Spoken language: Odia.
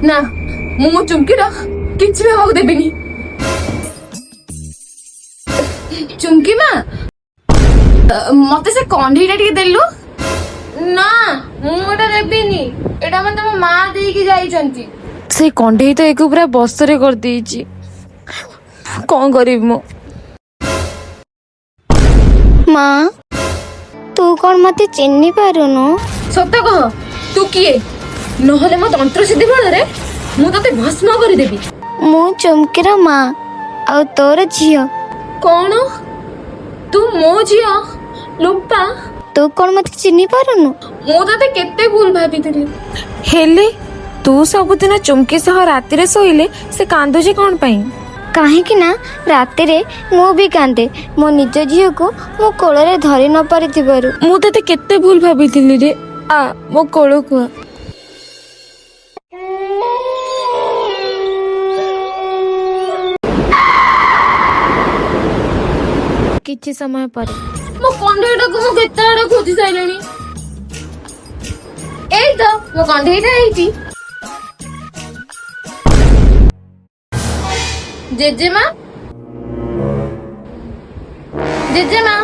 ନା, ମୁଁ ମୋ ଚୁମକିର କିଛି ବି ହେବାକୁ ଦେବିନି। ଚୁମକି ମା, ମତେ ସେ କଣ୍ଢେଇଟା ଟିକେ ଦେଲୁ। ନା, ମୁଁ ଏଟା ଦେବିନି, ଏଟା ମତେ ମୋ ମା ଦେଇକି ଯାଇଛନ୍ତି। ସେ କଣ୍ଢେଇ ତ ଏକୁ ପୁରା ବସରେ କରିଦେଇଛି, କଣ କରିବି ମୁଁ? ମା, ତୁ କଣ ମତେ ଚିହ୍ନି ପାରୁନୁ? ସତ କହ, ତୁ କିଏ? ନହେଲେ ମୋ ତନ୍ତ୍ର ସିଦ୍ଧି ବଳରେ ମୁଁ ତତେ ଭସ୍ମ କରିଦେବି। ମୁଁ ଚୁମକିର ମା ଆଉ ତୋର ଝିଅ। କଣ, ତୁ ମୋ ଝିଅ ଲୋପା? ତୁ କଣ ମତେ ଚିହ୍ନି ପାରୁନୁ? ମୁଁ ତତେ କେତେ ଭୁଲ ଭାବିଥିଲି। ହେଲେ ତୁ ସବୁଦିନ ଚୁମକି ସହ ରାତିରେ ଶୋଇଲେ ସେ କାନ୍ଦୁଛି କଣ ପାଇଁ? କାହିଁକି ନା ରାତିରେ ମୁଁ ବି କାନ୍ଦେ, ମୋ ନିଜ ଝିଅକୁ ମୁଁ କୋଳରେ ଧରି ନ ପାରିଥିବାରୁ। ମୁଁ ତତେ କେତେ ଭୁଲ ଭାବିଥିଲି ରେ। ଆ, ମୋ କୋଳକୁ ଆ। କିଛି ସମୟ ପରେ ମୋ କଣ୍ଢେଇଟାକୁ ମୁଁ କେତେ ଆଡେ ଖୋଜି ସାରିଲିଣି। ଏଇ ତ, ମୋ କଣ୍ଢେଇଟା ହେଇଛି। ଜେଜେମା, ଜେଜେମା,